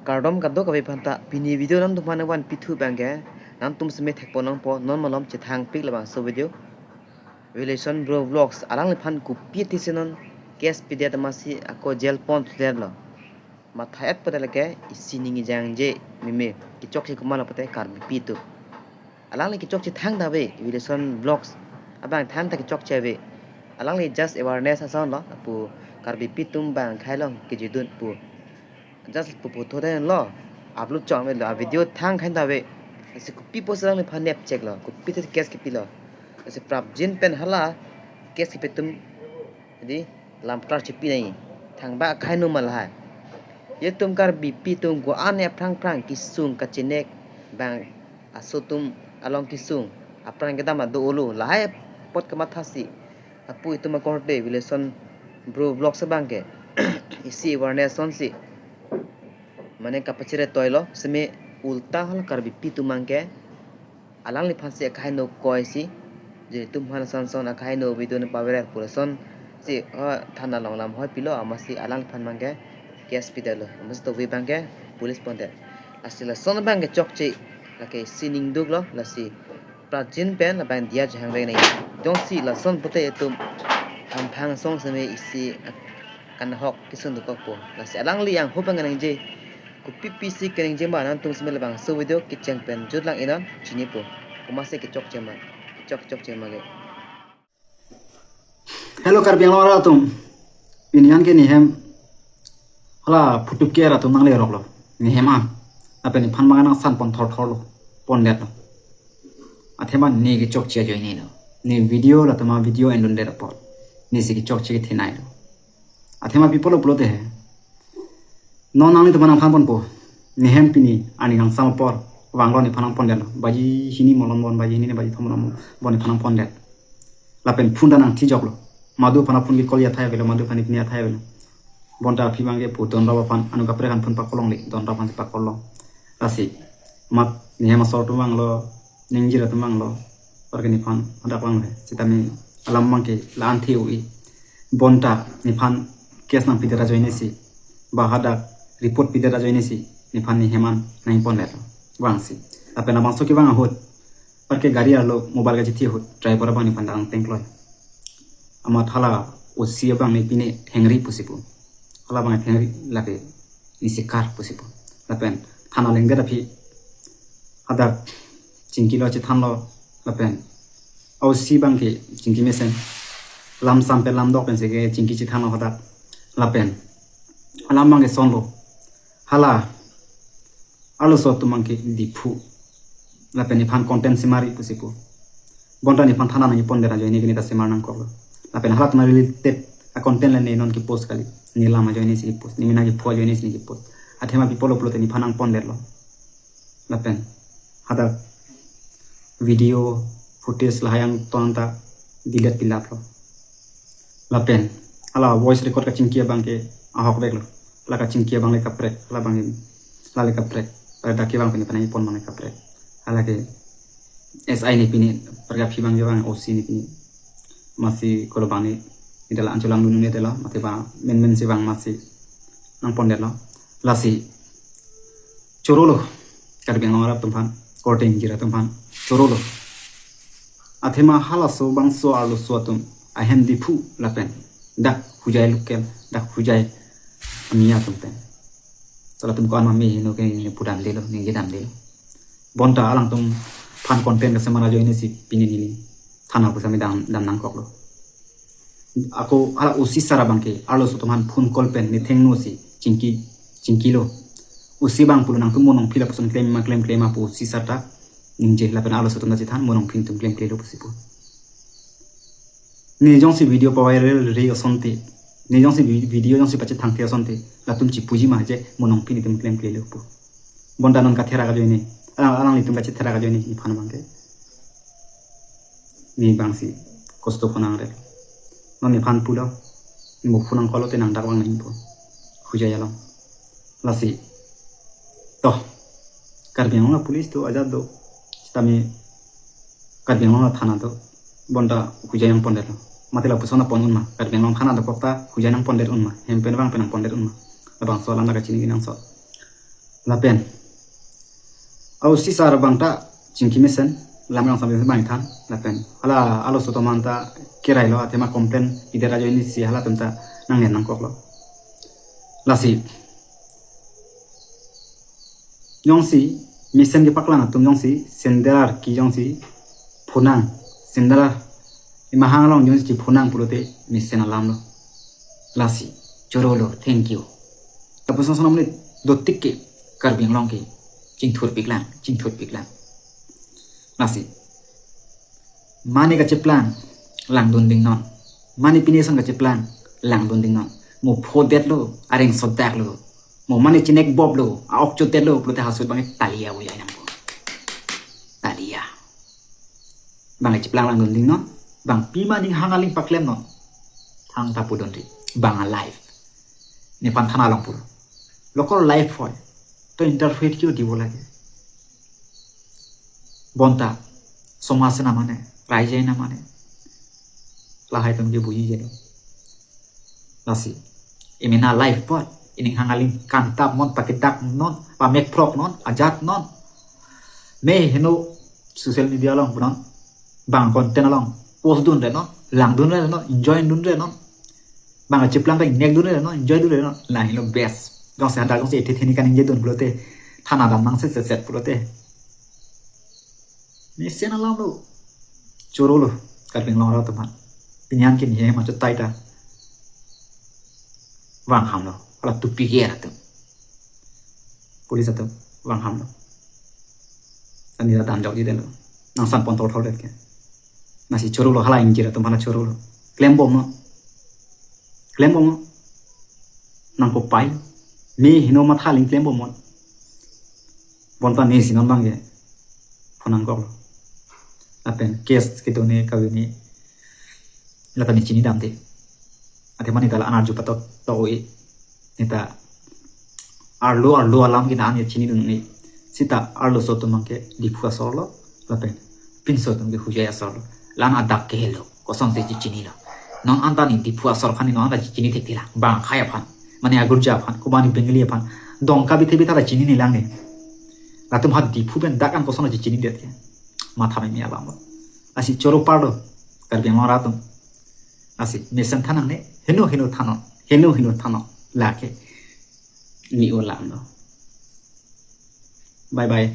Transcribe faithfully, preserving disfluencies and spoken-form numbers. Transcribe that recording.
Kardom kadokave aphanta, pini video nangtumphan vanpithu abangke, nangtum seme thekpon nangpo, non malom chethangpik labangso video. Relation Bro Vlogs, alangliphan kopi athisi non case pidet amatsi ako jail pon thudetlo. Matha-et pute lake isi ning ejangje meme, kechokche komatlo pute Karbipi atum. Alangli kechokche thangta ave, Relation Vlogs abang thangta kechokche ave. Alangli just awareness asonlo, lapu Karbipi atum abang khei along kejidun pu. Just pu photo den lo, upload chok avelo, a video thang khei ta ave. Lasi kopi pusi alangliphan nep cheklo, kopi te case kepilo. Lasi prapjin pen hala case kepi atum, jadi lamklar chepi nai. Thangba akhei no ma lahai. Yetum Karbipi atum ko-an aphrang phrang kesung kachenek abang aso atum along kesung, aphrang kedam ado-olo, lahai apot kamathasi. Lapu itum akorte Relation Bro Vlogs abangke isi awareness asonsi mane kapachere toilo, seme ulta hala Karbipi atum abangke alangliphansi akhei no koisi, je itum aphan son son akhei no video ne paviral pu lasonsi, ha, thana along lamhoi pilo, amatsi alangliphan abangke case pidetlo, amatsi tovi abangke police pondet. Lasi lason abangke chokche, lake isi ning duklo, lasi prapjin pen labang diya jahang reng nai. Jongsi lason pute itum hamphang song seme isi kanahok kesung dokokpo. Lasi alangli anghu abang nangje, kopi pisi kenangje ma, nangtum seme labangso video kecheng pen jut lang-inon, chinipo. Komatsi kechokche ma, kechok chokche ma ke. Hello Karbi Anglong arat atum. Pini an ke nehem hala phutup ke arat atum nangleroklo. Nehem an. Lapen nephan abang nangsan pon thorthorlo, pondetlo. Athema ne kechokche ajoinelo. Ne video latum a video endundet apot nesi kechokche kethe nailo. Athema pi pulo pulote he, non nanglitum aphan nangthan ponpo. Nehem pini arni kangsam apor vanglo nephan nangpondetlo. Baji hini malom bon, baji hini ne baji thom malom bon nephan nangpondet. Lapen phone ta nangthijoklo. Madu aphan phone ke call athai avelo, madu aphan pini athai avelo. Bonta aphi abangke pu Donrap aphan, anu kaprek aphan phone pa-call longle, Donrap aphansi pa-call long. Lasi mat nehem asor atum vanglo, ningjir atum vanglo, apar ke nephan hadak vanglo he. Sitame alam abangke la-an the-oi. Bonta nephan case nangpidet ajoinesi, ba hadak report pidet ajoinesi nephan nehem an nangpondetlo vangsi. Lapen labangso kevang ahut, apar ke gari arlo mobile kachithi ahut driver abang nephan dang tengkloi. Amat hala O C abang ne pine thengri pusi pu. Hala abang thengri, lake nesi kar pusi pu. Lapen thana along det aphi hadak chingkilo, chethanlo, lapen O C abangke chingki mesen, lam sam pen lam dok pensi ke chingki chethanlo hadak. Lapen alam abangke sonlo, hala arloso atum abangke Diphu, lapen nephan content semar-i pusi pu. Bonta nephan thana nangpondet ajoine ke ne ta semar nangkoklo. Lapen halatum related a-content le ne non kepost kali. Ne lam ajoinesi kepost, ne mena kepho ajoinesi ne kepost. Athema pi pulo pulote nephan nangpondetlo. Lapen hadak video footage lahai angton ta delete pilaplo. Lapen hala voice record kachingki abangke ahokveklo. Hala kachingki abang le kaprek, hala abang, hala le kaprek. Hala dak kevang pini, panai pon abang le kaprek. Hala ke S I ne pini, apar ke aphi abangke vang O C ne pini. Amatsi kolo abang ne, idala ancholang dunu ne detlo, mate ba menmensi vang amatsi nangpondetlo. Lasi chorolo, Karbi Anglong arat atum aphan, korte ingjir atum aphan chorolo. Athema halaso bangso arloso atum ahem Diphu lapen dak Hojai local, dak Hojai amia atum pen, so latum ko-an ma me heno ke ne pudamdelo, ningjedamdelo. Bonta alangtum aphan content kasemar ajoinesi pini neli thana pusitame dam, dam nangkoklo. Ako hala O C sir abangke arloso atum aphan phone call pen ne thengno si chingki, chingkilo. O C abang pulo nangtum mo nongphi lapuson klem ma, klem klem ma pu O C sir ta ningje, lapen arloso atum ta chethan mo nongphi netum klemklelo pusi pu. Ne jongsi video paviralri asonte, ne jongsi vi-, video jongsi pachethangthe asonte, latum chipuji ma je mo nongphi netum klemklelo pu. Bonta non katherak ajoine, ah, alanglitum kachetherak ajoine nephan abangke. Ne abangsi kosto phonangre. Non nephan pulo, ne mo phone nangkoklo te nangdak vang nangpo. Hojai along. Lasi. To. Karbi Anglong police do ajat do. Sitame Karbi Anglong thana do. Bonta Hojai nangpondetlo. Mate lapuson nangpon un ma. Karbi Anglong thana dokok ta Hojai nangpondet un ma. Hem pen vang pen nangpondet un ma. Labangso alam ta kachini kenangsot. Lapen ausi sar abang ta chingki mesen, lam rang sambil bang than. Lapen hala alo sotoman ta kirailo, athema complain ider ajoine si halatum ta nang nen nangkoklo. Lasi jongsi mesen kepaklang atum jongsi sendar ki jongsi phonang, sendar imahang along jongsi phonang pulote mesen alamlo. Lasi chorolo, thank you. Lapuson sonam ni dotik ke Karbi Anglong ke chingthurpiklang, chingthurpiklang. Lasi mane kacheplang langdun dingnon. Mane pine son kacheplang langdun dingnon. Mo phodetlo, areng sodaklo, mo mane chinekboplo, a-ok chodetlo pulote hasut bang talia bujai nangpo. Talia. Bang cheplang langdun dingnon. Bang pima ning hang aling paklemnon, thangta pudunri. Bang a-live. Nephan thana along pur. Local live hoi. To interpret kyo dibo lage. Bonta somaj na mane, raije na mane, lahai atum ke bujijelo. Lasi imena live pot, ining hang aling kantap non, pakedak non, pamek phrok non, ajat non. Me heno social media along punon, bang content along post dunre non, langdunre non, enjoy dunre non. Bang cheplang bang nek dunre non, enjoy dunre non. Lahelo best. Jongsi hadak jongsi ethe theni kaningje dun pulote, thana dam nang set set set pulote mesen alamlo. Chorolo, Karbi Anglong arat atum aphan. Pinyan kin he ma chutai ta vang hamlo. Hala tupi ke atum, police atum vang hamlo. Ani ta damjok jidelo. Nang san pon thor thor det ke. Lasi chorolo, hala ingjir atum aphan chorolo. Klembomnon. Klembomnon. Nangkopai. Me heno matha aling klembomnon. Bonta nesi non bang ke phonangkoklo. Lapen case kedo ne kave ne, lata ne chini damde. Athema ne ta la anarju patok to oi. Ne ta arlo arlo alam ke na ne chinidun ne. Sita arloso atum bang ke Diphu asorlo, lapen pinso atum ke Hojai asorlo. La-an adak ke helo, kosonsi chichinilo? Non anta ne Diphu asor aphan ne non anta chichini thekthelang. Bang akhai aphan, mane agurja aphan, koba ne Bengali aphan, Dongka bithe bitha ta chininelang ne. Latum ha Diphu pen dak an koson chichinidet ke? Matha meme alamlo. Lasi choro parlo, Karbi Anglong arat atum. Lasi mesen thanangne, heno heno thanon, heno heno thanon. Lake ne alamlo. Bye bye.